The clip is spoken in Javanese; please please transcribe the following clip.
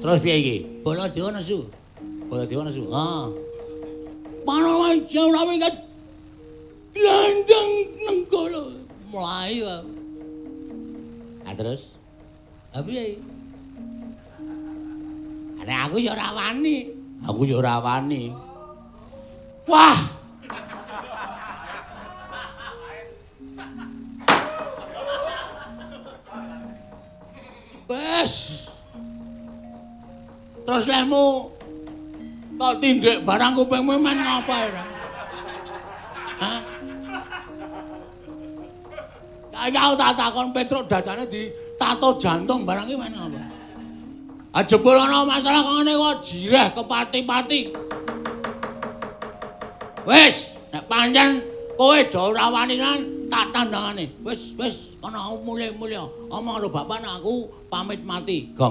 Terus piye iki? Baladewa nesu. Baladewa nesu. Ha. Panawaja ora minggat. Glandang nenggala mlayu. Ha terus? Ha piye? Nek aku ya ora wani. Aku ya ora wani. Wah. Wes. Terus lehmu tok tindik barang kupingmu men ngapa ora? Hah? Kaya aku tak takon Petruk dadane ditato jantung barang iki men ngapa? Ah jebul ana masalah kok ngene kok jireh kepati-pati. Wis, nek pancen kowe do ora wani kan tak tandangane. Wis, wis, kono mulih-mulih. Omong karo bapak aku pamit mati. Gong.